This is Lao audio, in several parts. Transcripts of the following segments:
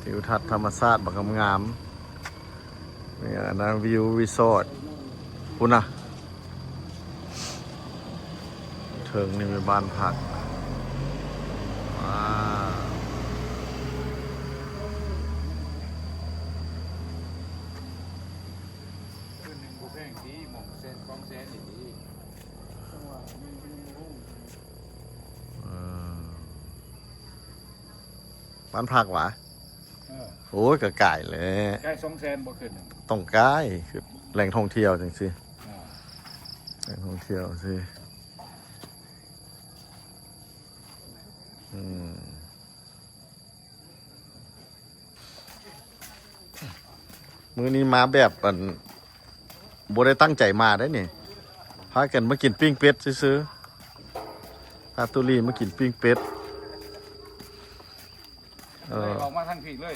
ວິວທັດທຳມະຊາດບັກງາມໆ ນີ້ອັນນັ້ນ ວິວຣີສອດ ພຸ້ນນະ. ເທິງນີ້ແມ່ນບ້ານພັກ. ວ້າວ ຄືນໜຶ່ງບໍ່ແພງຕິ ໝ່ອງແສນສອງແສນນີ້ຕິ. ເອີ ບ້ານພັກຫວາ? ເອີ ໂອ້ຍ ກໍກາຍແຫຼະ ກາຍສອງແສນບໍ່ຄືນໜຶ່ງ ຕ້ອງກາຍ ຄືແຫຼ່ງທ່ອງທ່ຽວຈັ່ງຊີ້ ອ່າ ແຫຼ່ງທ່ອງທ່ຽວຊີ້. ອືມ ມື້ນີ້ມາແບບ ອັນ ບໍ່ໄດ້ຕັ້ງໃຈມາເດ້ນີ້ ພາກັນມາກິນປີ້ງເປັດຊື່ໆ ພາຕຸລີມາກິນປີ້ງເປັດ. ເອີ ອອກມາທາງພີ້ເລີຍ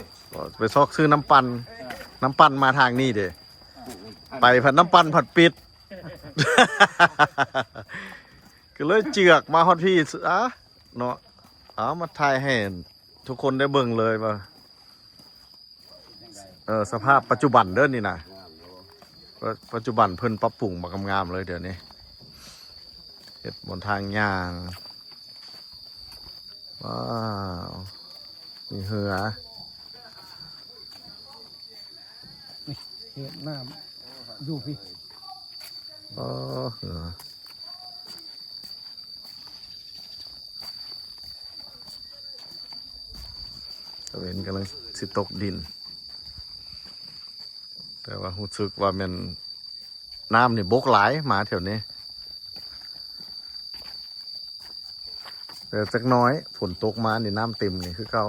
ໄປຊອກຊື້ນ້ຳປັ່ນ ເອີ ນ້ຳປັ່ນມາທາງນີ້ເດ້ ໄປພັດນ້ຳປັ່ນພັດປິດ ກໍເລີຍເຈືອກມາຮອດພີ້ ອາ ເນາະ. ເອົາ ມາຖ່າຍໃຫ້ທຸກຄົນໄດ້ເບິ່ງເລີຍວ່າ ເອີ ສະພາບປັດຈຸບັນເດີນີ້ນະ ປະ ປັດຈຸບັນເພິ່ນປັບປຸງບັກງາມໆເລີຍດຽວນີ້ ເຮັດຫົນທາງຍ່າງ. ວ້າວ ມີເຮືອ ເຮັດນ້ຳຢູ່ພີ້ ອໍ ເຮືອ. ຕາເວັນກຳລັງຊິຕົກດິນ ແຕ່ວ່າຮູ້ສຶກວ່າແມ່ນນ້ຳນີ້ບົກຫຼາຍ ມາແຖວນີ້ ແຕ່ຈັກໜ້ອຍຝົນຕົກມານີ້ນ້ຳເຕັມນີ້ຄືເກົ່າ.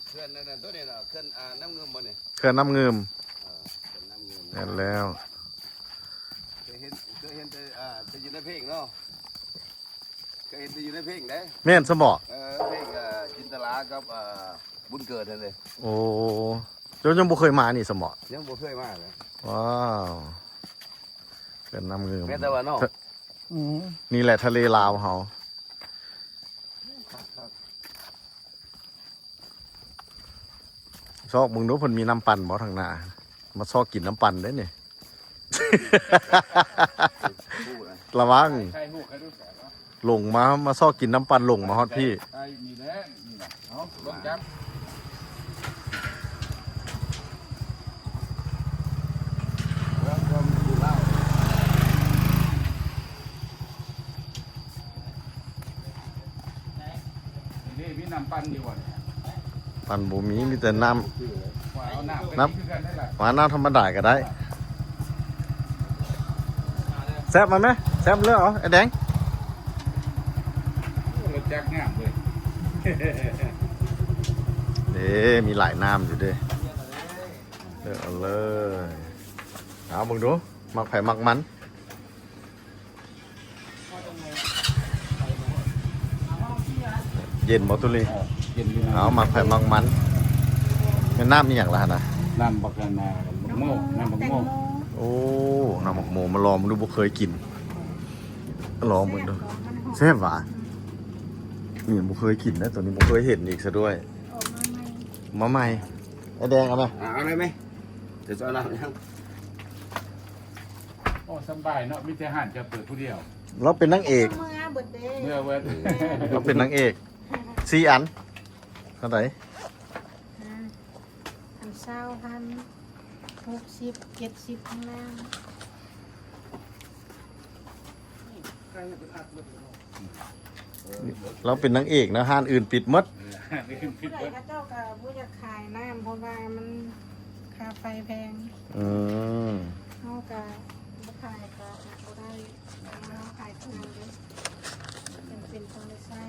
ເຂື່ອນອັນນັ້ນ ຕົວນີ້ນະ ເຂື່ອນ ອ່າ ນ້ຳງື່ມບໍ່ນີ້? ເຂື່ອນນ້ຳງື່ມ ເອີ ເຂື່ອນນ້ຳງື່ມ ແມ່ນແລ້ວ ເຄີຍເຫັນ ເຄີຍເຫັນແຕ່ ອ່າ ແຕ່ຢູ່ໃນເພງເນາະ ເຄີຍເຫັນແຕ່ຢູ່ໃນເພງເດ້. ແມ່ນຊະບໍ? ເອີ ເພງ ເອີ ຈິນຕະລາກັບ ອ່າ ບຸນເກີດຫັ້ນເດ້. ໂອ້ ເຈົ້າຍັງບໍ່ເຄີຍມານີ້ຊະບໍ? ຍັງບໍ່ເຄີຍມາເລີຍ. ວ້າວ ເຂື່ອນນ້ຳງື່ມ ແມ່ນແຕ່ວ່າເນາະ ອືມ ນີ້ແຫຼະທະເລລາວເຮົາ. ຊອກເບິ່ງດູ ເພິ່ນມີນ້ຳປັ່ນບໍ່ທາງໜ້າ ມາຊອກກິນນ້ຳປັ່ນເດ້ນີ້ ລະວັງ ລົງມາ ມາຊອກກິນນ້ຳປັ່ນ ລົງມາຮອດພີ້. ນີ້ ມີນ້ຳປັ່ນຢູ່ບໍ່ນີ້? ປັ່ນບໍ່ມີ ມີແຕ່ນ້ຳ ວ່າເອົານ້ຳໄປ ນ້ຳ ກິນຄືກັນໄດ້ລະ ວ່ານ້ຳທຳມະດາກໍໄດ້. ແຊບມາແມ ແຊບເລີຍເອົາ ໄອ້ແດງ. ໂອ້ ລົດຈັກງາມເວີຍ ເດ້ ມີຫຼາຍນ້ຳຢູ່ເດ້ ເລືອກເອົາເລີຍ. ເອົາເບິ່ງດູ ມັກໃຜມັກມັນ. ເຢັນບໍ່ຕຸລີ? ເອີ ເຢັນຢູ່ນະ. ເອົາ ມັກໃຜມັກມັນ. ແມ່ນນ້ຳອີ່ຫຍັງລະຫັ້ນນະ? ນ້ຳບັກອັນນາ ບັກໂມ ນ້ຳບັກໂມ. ໂອ້ ນ້ຳບັກໂມ ມາລອງເບິ່ງດູ ບໍ່ເຄີຍກິນ ລອງເບິ່ງດູ. ແຊບຫວາ? ນີ້ບໍ່ເຄີຍກິນນະ ໂຕນີ້ບໍ່ເຄີຍເຫັນອີກຊະດ້ວຍ. ອອກມາໃໝ່ ມາໃໝ່. ໄອ້ແດງເອົາໄໝ? ອ່າ ເອົາໄດ້ໄໝ? ຈະເອົານ້ຳຫຍັງ? ໂອ້ ສຳບາຍເນາະ ມີແຕ່ຮ້ານຈະເປີດຜູ້ດຽວ. ລາວເປັນນາງເອກ ເມືອເບິດເດ້ ເມືອເບິດ. ລາວເປັນນາງເອກ ສີ່ອັນ ເທົ່າໃດ? ອ່າ ອັນຊາວພັນ ຫົກສິບ ເຈັດສິບ ຂ້າງລ່າງ. ລາວເປັນນາງເອກນະ ຮ້ານອື່ນປິດໝົດ. ເອີ ຮ້ານອື່ນປິດໝົດ ເຂົາເຈົ້າກໍບໍ່ຢາກຂາຍນ້ຳ ເພາະວ່າມັນຄ່າໄຟແພງ. ອືມ ເຮົາກໍບໍ່ຂາຍກໍບໍ່ໄດ້ ເພາະວ່າເຮົາຂາຍເຄື່ອງເດ້ ເປັນ ເປັນຕ້ອງໄດ້ໃຊ້.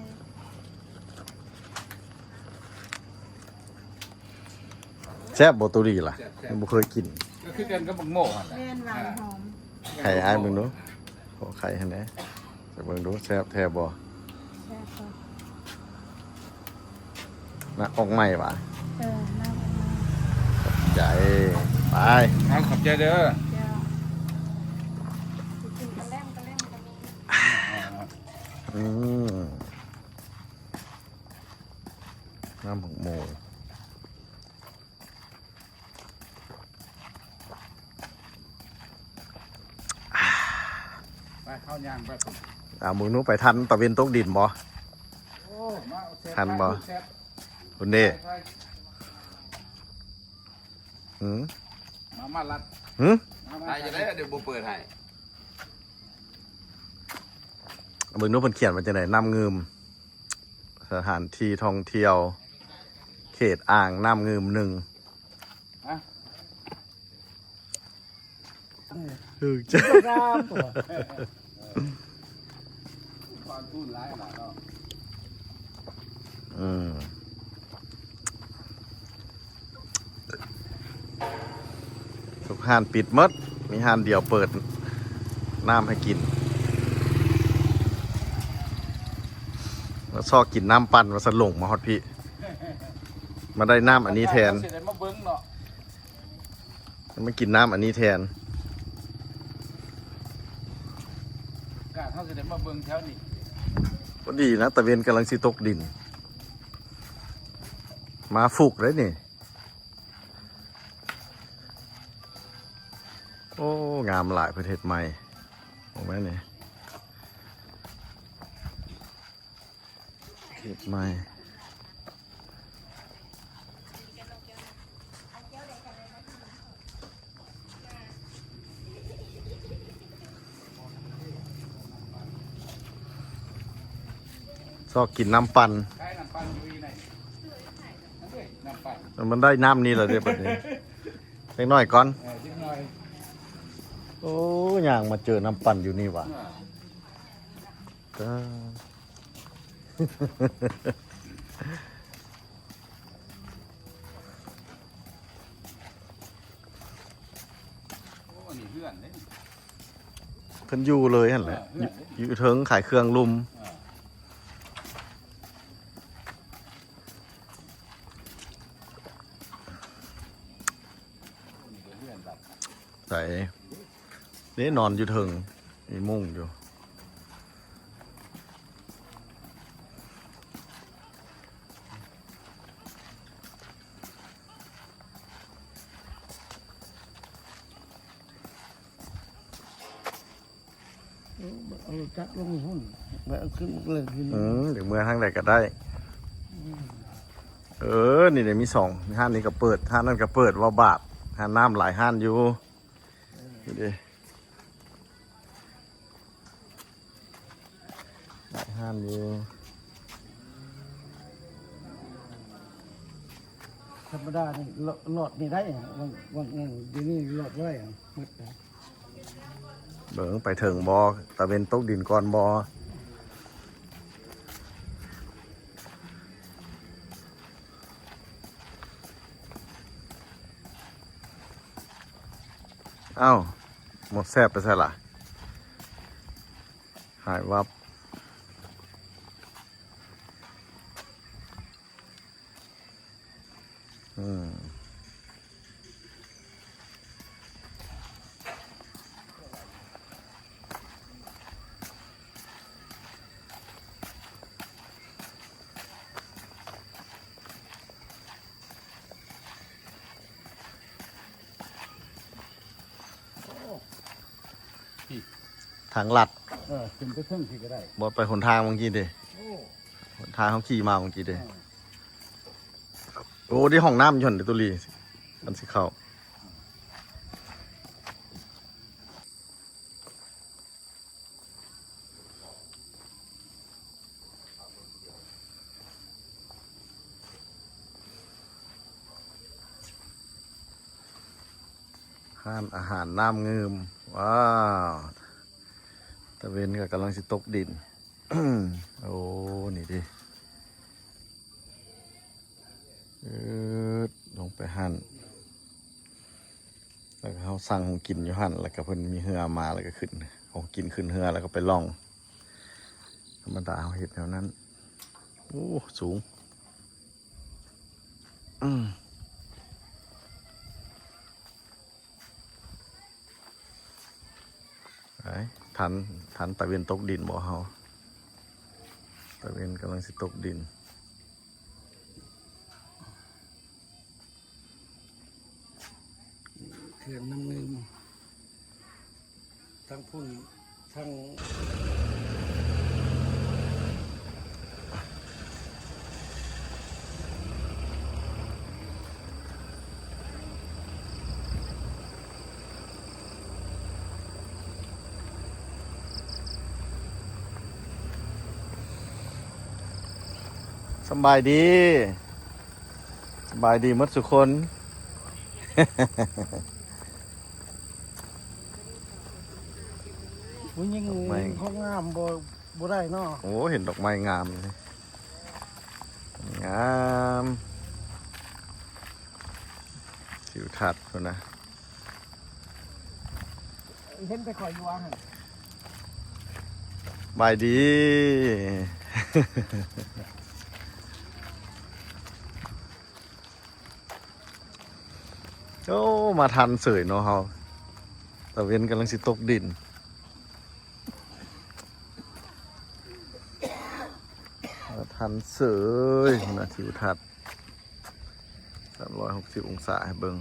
ແຊບບໍ່ ໂຕດີລະ? ແຊບ ແຊບ ຍັງບໍ່ເຄີຍກິນ. ກໍຄືກັນກັບບັກໂມຫັ້ນແຫຼະ. ແມ່ນ ຫວານ ອ່າ ຫອມ. ໄຂ່ອ້າຍເບິ່ງດູ ຂໍໄຂ່ໃຫ້ແດ່ ຈະເບິ່ງດູ ແຊບແທ້ບໍ່? ແຊບບໍ່? ນະ ອອກໃໝ່ຫວາ? ເອີ ນະ ອອກໃໝ່. ຂອບໃຈ. ໄປ ເອົາ ຂອບໃຈເດີ. ເຈົ້າ. ຊິກິນກະແລ້ມ ກະແລ້ມກໍມີ. ອືມ. ນ້ຳບັກໂມ ໄປ ເຮົາຍ່າງໄປພຸ້ນ ເອົາ ເບິ່ງດູ ໄປທັນຕາເວັນຕົກດິນບໍ່? ໂອ້ ມາແຊບ ທັນບໍ່? ແຊບ ພຸ້ນເດ້ ໄປ ຫື ມາ ມາລັດ ຫື ມາ ມາ ໄປຈັ່ງໃດ ດຽວບໍ່ເປີດໃຫ້ ເບິ່ງດູເພິ່ນຂຽນວ່າຈັ່ງໃດ ນ້ຳງື່ມ ສະຖານທີ່ທ່ອງທ່ຽວ ເຂດອ່າງນ້ຳງື່ມໜຶ່ງ ຮະ? ຖືກ ອືມ ທຸກຮ້ານປິດໝົດ ມີຮ້ານດຽວເປີດນ້ຳໃຫ້ກິນ ມາຊອກກິນນ້ຳປັ່ນວ່າຊັ້ນ ຫຼົງມາຮອດພີ້ ມາໄດ້ນ້ຳອັນນີ້ແທນ ເຮົາຊິໄດ້ມາເບິ່ງເນາະ ມາກິນນ້ຳອັນນີ້ແທນ ກາດເຮົາຊິໄດ້ມາເບິ່ງແຖວນີ້ ພໍດີນະ ຕາເວັນກຳລັງຊິຕົກດິນ ມາຟຸກເດ້ນີ້ ໂອ້ ງາມຫຼາຍ ເພິ່ນເຮັດໃໝ່ ເບິ່ງແມ່ນນີ້ ເຮັດໃໝ່ ຊອກກິນນ້ຳປັ່ນ ຂາຍນ້ຳປັ່ນຢູ່ທີ່ໃດ? ອັນນີ້ນ້ຳປັ່ນ ມັນໄດ້ນ້ຳນີ້ແຫຼະເດ້ບັດນີ້ ຈັກໜ້ອຍກ່ອນ ເອີ ຈັກໜ້ອຍ ໂອ້ ຍ່າງມາເຈີນ້ຳປັ່ນຢູ່ນີ້ຫວາ ເອີ ກໍ ໂອ້ ອັນນີ້ເຮືອນເດ້ ເພິ່ນຢູ່ເລີຍຫັ້ນແຫຼະ ເອີ ເຮືອນເດ້ ຢູ່ເທິງຂາຍເຄື່ອງລຸ່ມ ເອີ ໃສ ເດ້ ນອນຢູ່ເທິງ ມີມຸ້ງຢູ່ ເອີ ເອົາລົດຈັກລົງພຸ້ນ ແລ້ວເອົາຂຶ້ນເລີຍ ອືມ ຢາກເມືອທາງໃດກໍໄດ້ ອືມ ເອີ ນີ້ເດ້ ມີສອງ ຮ້ານນີ້ກໍເປີດ ຮ້ານນັ້ນກໍເປີດ ເວົ້າບາບ ຮ້ານນ້ຳຫຼາຍຮ້ານຢູ່ ນີ້ເດ້ ຫຼາຍຮ້ານຢູ່ ທຳມະດານີ້ລອດນີ້ໄດ້ ຫວ່າງ ຫວ່າງນັ້ນ ດຽວນີ້ລອດບໍ່ໄດ້ ໝົດແລ້ວ ເບິ່ງໄປເຖິງບໍ່ ຕາເວັນຕົກດິນກ່ອນບໍ່? ອ້າວ ໝົດແຊບໄປໃສລະ? ຫາຍວັບ. ອືມ. ໂອ້ ທາງລັດ ເອີ ຂຶ້ນໄປເທິງພີ້ກໍໄດ້ ບໍ່ໄປຫົນທາງເມື່ອກີ້ເດ້ ໂອ້ ຫົນທາງເຮົາຂີ່ມາເມື່ອກີ້ເດ້ ເອີ ໂອ້ ໄດ້ຫ້ອງນ້ຳຢູ່ຫັ້ນເດ້ ຕຸລີ ອັນຊິເຂົ້າ. ຮ້ານອາຫານນ້ຳງື່ມ ວ້າວ ຕາເວັນກໍກຳລັງຊິຕົກດິນ ໂອ້ ນີ້ເດ້ ເອີ ລົງໄປຫັ້ນ ແລ້ວກໍເຮົາສັ່ງຂອງກິນຢູ່ຫັ້ນ ແລ້ວກໍເພິ່ນມີເຮືອມາ ແລ້ວກໍຂຶ້ນ ຂອງກິນຂຶ້ນເຮືອ ແລ້ວກໍໄປລ່ອງ ທຳມະດາເຮົາເຮັດແນວນັ້ນ ໂອ້ ສູງ ອືມ. ໄປ ທັນ ທັນຕາເວັນຕົກດິນບໍ່ເຮົາ? ຕາເວັນກຳລັງຊິຕົກດິນ. ເຂື່ອນນ້ຳງື່ມ ທັງພຸ້ນ ທັງ ສະບາຍດີ ສະບາຍດີໝົດສູ່ຄົນ. ຜູ້ຍິງ ດອກໄມ້ ເຂົາງາມບໍ່ ບໍ່ໄດ້ເນາະ. ໂອ້ ເຫັນດອກໄມ້ງາມເລີຍ ງາມ ທິວທັດພຸ້ນນະ. ເຫັນແຕ່ຂ້ອຍຢູ່ວ່າຫັ້ນ ບາຍດີ. ໂອ້ ມາທັນເສີຍເນາະເຮົາ ຕາເວັນກຳລັງຊິຕົກດິນ ມາທັນເສີຍ ນະ ທິວທັດ ສາມຮ້ອຍຫົກສິບອົງສາໃຫ້ເບິ່ງ.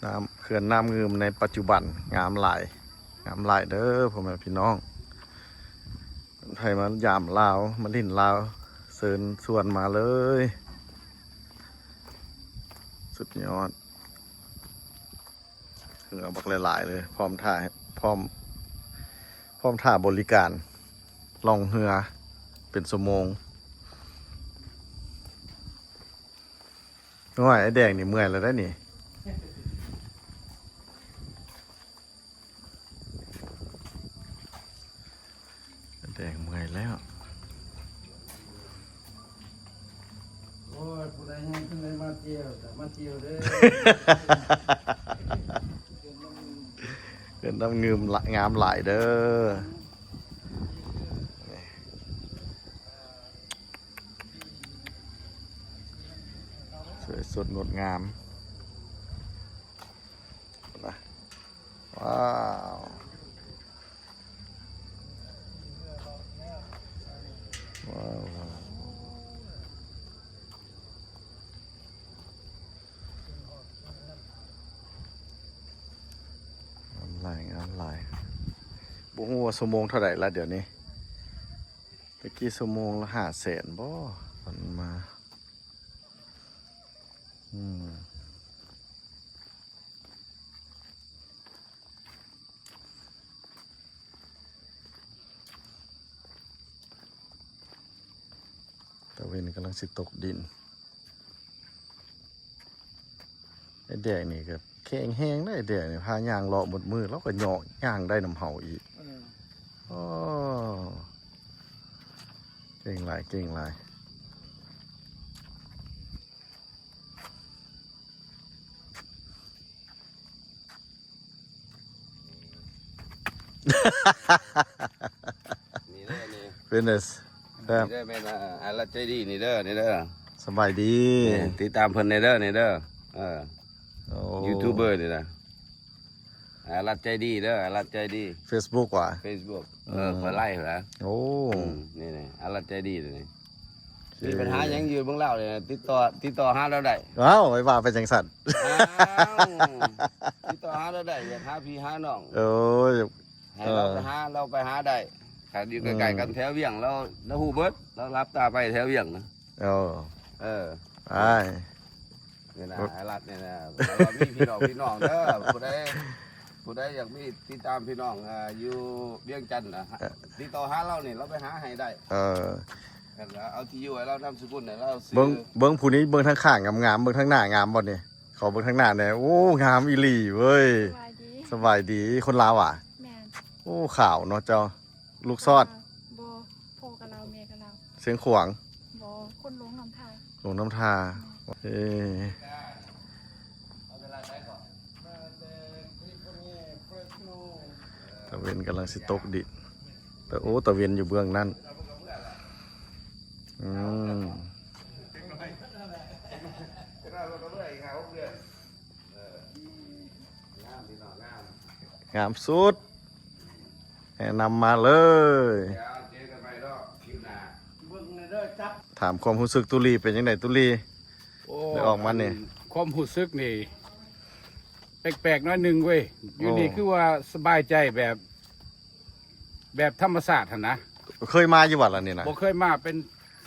ນ້ຳ ເຂື່ອນນ້ຳງື່ມໃນປັດຈຸບັນງາມຫຼາຍ ງາມຫຼາຍເດີພໍ່ແມ່ພີ່ນ້ອງ. ໃຜມາຢາມລາວ ມາຫຼິ້ນລາວ ເຊີນຊວນມາເລີຍ ສຸດຍອດ. ເຮືອບັກຫຼາຍໆເລີຍ ພ້ອມຖ້າ ພ້ອມ ພ້ອມຖ້າບໍລິການລ່ອງເຮືອເປັນຊົ່ວໂມງ. ໂອ້ຍ ໄອ້ແດງນີ້ເມື່ອຍແລ້ວໄດ໋ນີ້. ແດງເມື່ອຍແລ້ວ. ໂອ້ຍ ຜູ້ໃດຍັງທັນໄດ້ມາທ່ຽວ ກະມາທ່ຽວເດີ. ເຂື່ອນນ້ຳງື່ມງາມຫຼາຍເດີ ສວຍສົດງົດງາມ. ພຸ້ນນະ ວ້າວ ວ້າວ ງາມຫຼາຍ ງາມຫຼາຍ. ບໍ່ຮູ້ວ່າຊົ່ວໂມງເທົ່າໃດລະດຽວນີ້ ແຕ່ກີ້ຊົ່ວໂມງລະຫ້າແສນບໍ່ ມັນມາ ອືມ. ຕາເວັນກຳລັງຊິຕົກດິນ. ໄອ້ແດງນີ້ກໍແຂງແຮງເດ້ ໄອ້ແດງນີ້ ພາຍ່າງເລາະໝົດມື້ ລາວກໍເຍາະຍ່າງໄດ້ນຳເຮົາອີກ. ເອີ ໂອ້ ເກັ່ງຫຼາຍ ເກັ່ງຫຼາຍ. ນີ້ເດີນີ້ ເປັນເດ ນີ້ເດີແມ່ນ ອາ ອາລັດໃຈດີນີ້ເດີ ນີ້ເດີ ສະບາຍດີ ນີ້ ຕິດຕາມເພິ່ນແດ່ເດີ ນີ້ເດີ ເອີ ໂອ້ ຢູທູບເບີນີ້ນະ ອາລັດໃຈດີເດີ ອາລັດໃຈດີ ເຟສບຸກຫວາ ເຟສບຸກ ເອີ ອືມ ຂ້ອຍໄລແລ້ວ ໂອ້ ອືມ ນີ້ໆ ອາລັດໃຈດີນີ້. ມີບັນຫາຫຍັງຢູ່ເມືອງລາວນີ້ ຕິດຕໍ່ ຕິດຕໍ່ຫາລາວໄດ້. ເອົ້າ ໄປວ່າໄປຈັ່ງຊັ້ນ ອ້າວ ຕິດຕໍ່ຫາລາວໄດ້ ຢາກຫາພີ່ຫານ້ອງ ໂອ້ຍ ໃຫ້ລາວ ເອີ ໄປຫາ ລາວໄປຫາໄດ້ ຖ້າຢູ່ໃກ້ໆກັນ ອືມ ແຖວວຽງ ລາວ ລາວຮູ້ເບິດ ລາວຫຼັບຕາໄປແຖວວຽງນະ. ເອີ ເອີ ໄປ ນີ້ນະ ອາລັດນີ້ນະ ວ່າມີພີ່ນ້ອງ ພີ່ນ້ອງເດີ ຜູ້ໃດ ຜູ້ໃດຢາກມີຕິດຕາມພີ່ນ້ອງ ອ່າ ຢູ່ວຽງຈັນນະ ເອີ ຕິດຕໍ່ຫາລາວນີ້ ລາວໄປຫາໃຫ້ໄດ້. ເອີ ຄັນວ່າເອົາທີ່ຢູ່ໃຫ້ລາວ ນາມສະກຸນໃຫ້ລາວ ເບິ່ງ ຊື່ ເບິ່ງຜູ້ນີ້ ເບິ່ງທາງຂ້າງງາມໆ ເບິ່ງທາງໜ້າງາມບໍ່ນີ້? ຂໍເບິ່ງທາງໜ້າແດ່. ໂອ້ ງາມອີ່ຫຼີເວີຍ. ສະບາຍດີ ສະບາຍດີ. ຄົນລາວຫວາ? ແມ່ນ. ໂອ້ ຂາວເນາະເຈົ້າ. ລູກຊອດ? ບໍ່ ພໍ່ກະລາວ ແມ່ກະລາວ. ຊຽງຂວາງ? ບໍ່ ຄົນຫຼວງນ້ຳທາ. ຫຼວງນ້ຳທາ. ແມ່ນ. ເອີ ຕາເວັນກຳລັງຊິຕົກດິນ. ຕາ ໂອ້ ຕາເວັນຢູ່ເບື້ອງນັ້ນ. ອືມ. ງາມສຸດ ແນະນຳມາເລີຍ. ເຈີກັນໃໝ່ເນາະ ຄລິບໜ້າ. ເບິ່ງແດ່ເດີ ຈັບ ຖາມຄວາມຮູ້ສຶກຕຸລີ ເປັນຈັ່ງໃດຕຸລີ? ໂອ້ ໄດ້ອອກມານີ້ ຄວາມຮູ້ສຶກນີ້ແປກໆໜ້ອຍໜຶ່ງເວີຍ. ຢູ່ນີ້ ໂອ້ ຄືວ່າສະບາຍໃຈແບບ ແບບທຳມະຊາດຫັ້ນນະ. ເຄີຍມາຢູ່ຫວາລະນີ້ນະ? ບໍ່ເຄີຍມາ ເປັນ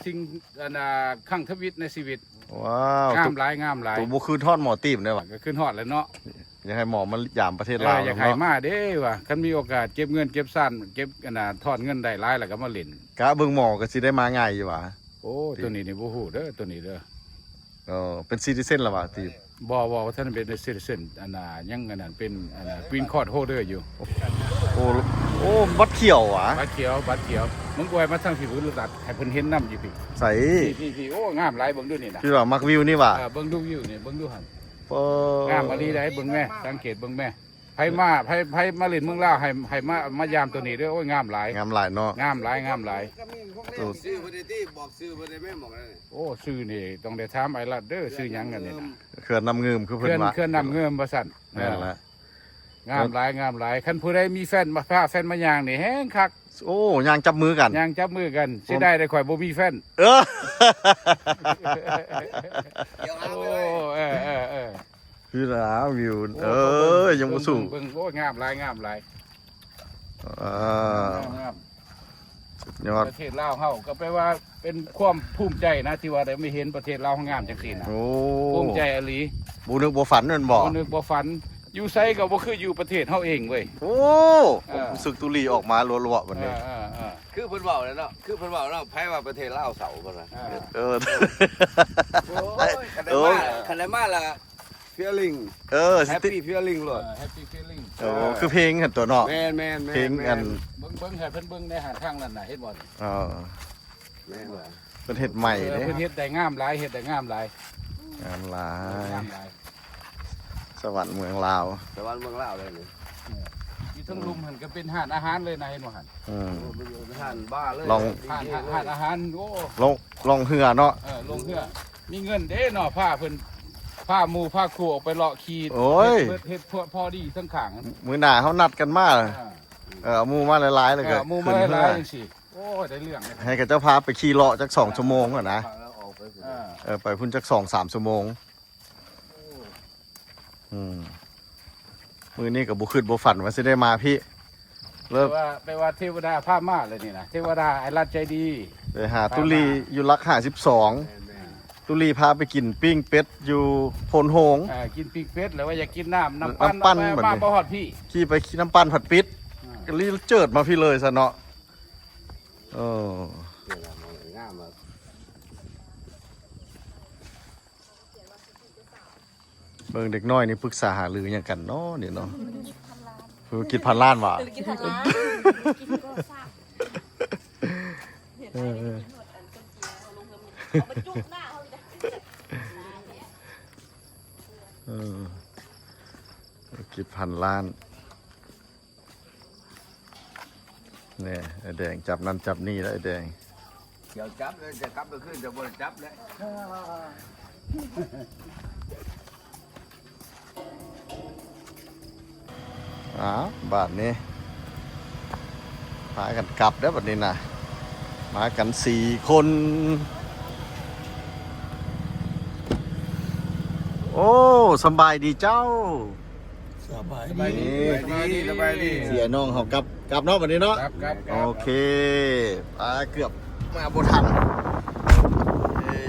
ສິ່ງ ອັນນ່າ ຄັ້ງທຳອິດໃນຊີວິດ. ວ້າວ ງາມຫຼາຍ ງາມຫຼາຍ. ໂຕບໍ່ຄືນຮອດໝໍຕີບເດ້ຫວາ? ກໍຄືນຮອດແລ້ວເນາະ. ຢາກໃຫ້ໝໍມາຢາມປະເທດລາວ ເອີ ຢາກໃຫ້ມາເດ້ຫວາ. ຄັນມີໂອກາດເກັບເງິນເກັບຊານ ເກັບ ອັນນ່າ ທອນເງິນໄດ້ຫຼາຍແລ້ວກໍມາຫຼິ້ນ. ກະເບິ່ງໝໍກໍຊິໄດ້ມາງ່າຍຢູ່ຫວາ? ໂອ້ ໂຕນີ້ນີ້ບໍ່ຮູ້ເດີ ໂຕນີ້ເດີ. ເອີ ເປັນຊິຕິເຊັນແລ້ວຫວາຕິ? ບໍ່ ບໍ່ ບໍ່ທັນເປັນຊິຕິເຊັນ ອັນນ່າ ຍັງອັນນັ້ນເປັນ ອັນນ່າ ກຣີນຄາດໂຮລເດີຢູ່. ໂອ້ ໂອ້ ບັດຂຽວຫວາ? ບັດຂຽວ ບັດຂຽວ. ມຶງອວຍມາທາງພີ້ ບຸລຸດລັດ ໃຫ້ເພິ່ນເຫັນນຳຢູ່ພີ້. ໃສ? ພີ້ ພີ້ ພີ້. ໂອ້ ງາມຫຼາຍ ເບິ່ງດູນີ້ນະ. ຄືວ່າມັກວິວນີ້ຫວາ? ເອີ ເບິ່ງດູວິວນີ້ ເບິ່ງດູຫັ້ນ. ໂອ້ ງາມອີ່ຫຼີໃດ໋ ເບິ່ງແມ້ ສັງເກດເບິ່ງແມ້. ໃຜມາ ໃຜ ໃຜມາຫຼິ້ນເມືອງລາວ ໃຫ້ ໃຫ້ມາ ມາຢາມໂຕນີ້ເດີ. ໂອ້ຍ ງາມຫຼາຍ ງາມຫຼາຍເນາະ. ງາມຫຼາຍ ງາມຫຼາຍ. ໂອ້ ຊື່ເພິ່ນໄດ້ຕິ ບອກຊື່ເພິ່ນໄດ້ແມ່ນ ໝໍນັ້ນ. ໂອ້ ຊື່ນີ້ຕ້ອງໄດ້ຖາມອ້າຍລັດເດີ ຊື່ຫຍັງອັນນີ້ນະ? ເຂື່ອນນ້ຳງື່ມ ຄືເພິ່ນວ່າ ເຂື່ອນນ້ຳງື່ມວ່າຊັ້ນ. ແມ່ນລະ ງາມຫຼາຍ ງາມຫຼາຍ. ຄັນຜູ້ໃດມີແຟນ ມາພາແຟນມາຍ່າງນີ້ແຮງຄັກ. ໂອ້ ຍ່າງຈັບມືກັນ ຍ່າງຈັບມືກັນ. ເສຍດາຍໄດ້ຂ້ອຍບໍ່ມີແຟນ. ເອີ ດຽວຫາໄປໄວ້. ໂອ້ ເອີ ເອີ ເອີ. ຄືລະວິວ ໂອ້ ເອີ ຍັງບໍ່ສູ້ ເບິ່ງ ເບິ່ງ ເບິ່ງ. ໂອ້ ງາມຫຼາຍ ງາມຫຼາຍ. ອ່າ ງາມ ງາມ ສຸດຍອດ. ປະເທດລາວເຮົາກໍແປວ່າເປັນຄວາມພູມໃຈນະ ທີ່ວ່າໄດ້ມາເຫັນປະເທດລາວເຮົາງາມຈັ່ງຊີ້ນະ. ໂອ້ ພູມໃຈອີ່ຫຼີ. ບໍ່ນຶກບໍ່ຝັນແມ່ນບໍ່? ບໍ່ນຶກບໍ່ຝັນ. ຢູ່ໃສກໍບໍ່ຄືຢູ່ປະເທດເຮົາເອງເວີຍ. ໂອ້ ເອີ ຄວາມຮູ້ສຶກຕຸລີອອກມາລົວໆບັດນີ້. ເອີ ເອີ ເອີ. ຄືເພິ່ນເວົ້າແຫຼະເນາະ ຄືເພິ່ນເວົ້າເນາະ ໃຜວ່າປະເທດລາວເຊົາ ເພິ່ນວ່າ. ເອີ ເອີ ໂອ້ຍ ຄັນໄດ້ມາ ໂອ້ຍ ຄັນໄດ້ມາລະ ຟີລລິງ ເອີ ແຮັບປີ້ຟີລລິງໂລດ. ເອີ ແຮັບປີ້ຟີລລິງ. ໂອ້ ເອີ ຄືເພງຫັ້ນຕົວະເນາະ. ແມ່ນໆໆ ເພງອັນ ເບິ່ງ ເບິ່ງໃຫ້ເພິ່ນເບິ່ງໃນຫາທາງນັ້ນນະ ເຫັນບໍ່ນີ້? ເອີ ແມ່ນວ່າ ເພິ່ນເຮັດໃໝ່ເດ້. ເອີ ເພິ່ນເຮັດໄດ້ງາມຫຼາຍ ເຮັດໄດ້ງາມຫຼາຍ ງາມຫຼາຍ ງາມຫຼາຍ. ສະຫວັນເມືອງລາວ ສະຫວັນເມືອງລາວເລີຍນີ້. ເອີ ຢູ່ເທິງລຸ່ມຫັ້ນກໍເປັນຮ້ານອາຫານເລີຍນະ ເຫັນບໍ່ຫັ້ນ? ອືມ ໂອ້ ເປັນຮ້ານບາເລີຍ ລອງ ຮ້ານ ຮ້ານອາຫານ. ໂອ້ ລ່ອງ ລ່ອງເຮືອເນາະ. ເອີ ລ່ອງເຮືອ ມີເງິນເດ້ເນາະ ພາເພິ່ນ ພາໝູ່ພາຄູ່ອອກໄປເລາະຂີ່. ໂອ້ຍ ເຮັດ ເຮັດພໍ ພໍດີທັງຂ້າງ. ມື້ໜ້າເຮົານັດກັນມາ ເອີ ເອີ ເອົາໝູ່ມາຫຼາຍໆ ແລ້ວກໍ ເອີ ເອົາໝູ່ມາຫຼາຍໆ ຂຶ້ນເຮືອ ຈັ່ງຊີ້. ໂອ້ ໄດ້ເລື່ອງເລີຍ. ໃຫ້ເຂົາເຈົ້າພາໄປຂີ່ເລາະຈັກສອງຊົ່ວໂມງຫັ້ນນະ. ເອີ ເອີ ໄປພຸ້ນຈັກສອງສາມຊົ່ວໂມງ. ໂອ້ ອືມ ມື້ນີ້ກໍບໍ່ຄິດບໍ່ຝັນວ່າຊິໄດ້ມາພີ້. ເລີຍ ແປວ່າ ແປວ່າເທວະດາພາມາເລີຍນີ້ນະ ເທວະດາອ້າຍລັດໃຈດີ ໄປຫາຕຸລີຢູ່ຫຼັກຫ້າສິບສອງ. ແມ່ນໆ ຕຸລີພາໄປກິນປີ້ງເປັດຢູ່ໂພນໂຮງ. ເອີ ກິນປີ້ງເປັດ ແລ້ວວ່າຢາກກິນນ້ຳ ນ້ຳ ນ້ຳປັ່ນ ມາບໍ່ຮອດພີ້. ຂີ່ໄປ ຂີ່ນ້ຳປັ່ນພັດປິດ. ເອີ ກໍລີເຈີດມາພີ້ເລີຍຊະເນາະ. ເອີ ງາມ. ເບິ່ງເດັກນ້ອຍນີ້ປຶກສາຫາລືຫຍັງກັນເນາະນີ້ເນາະ. ທຸລະກິດພັນລ້ານ ທຸລະກິດພັນລ້ານຫວາ? ທຸລະກິດພັນລ້ານ ກິນກໍ່ສ້າງ ເອີ ເຮັດໃຫ້ໄດ້ກິນຮອດອັນຕົ້ນກີເຮົາລົງເຮືອ ເອົາມາຈຸກໜ້າເຮົາອີກ. ເອີ ທຸລະກິດພັນລ້ານ. ແນ່ ໄອ້ແດງຈັບນັ້ນຈັບນີ້ແລ້ວ ໄອ້ແດງ. ດຽວຈັບເລີຍ ຈະກັບໄປຄືນ ຈະບໍ່ໄດ້ຈັບແລ້ວ. ອ້າວ ບາດນີ້ ພາກັນກັບເດີ້ ບາດນີ້ນະ ມາກັນສີ່ຄົນ. ໂອ້ ສຳບາຍດີເຈົ້າ. ສະບາຍດີ ສະບບາຍດີ ສະບາຍດີ. ເສຍນ້ອງເຮົາກັບ ກັບເນາະ ບັດນີ້ເນາະ. ກັບ ກັບ ກັບ ໂອເຄ ອາ ເກືອບມາບໍ່ທັນ. ເອີ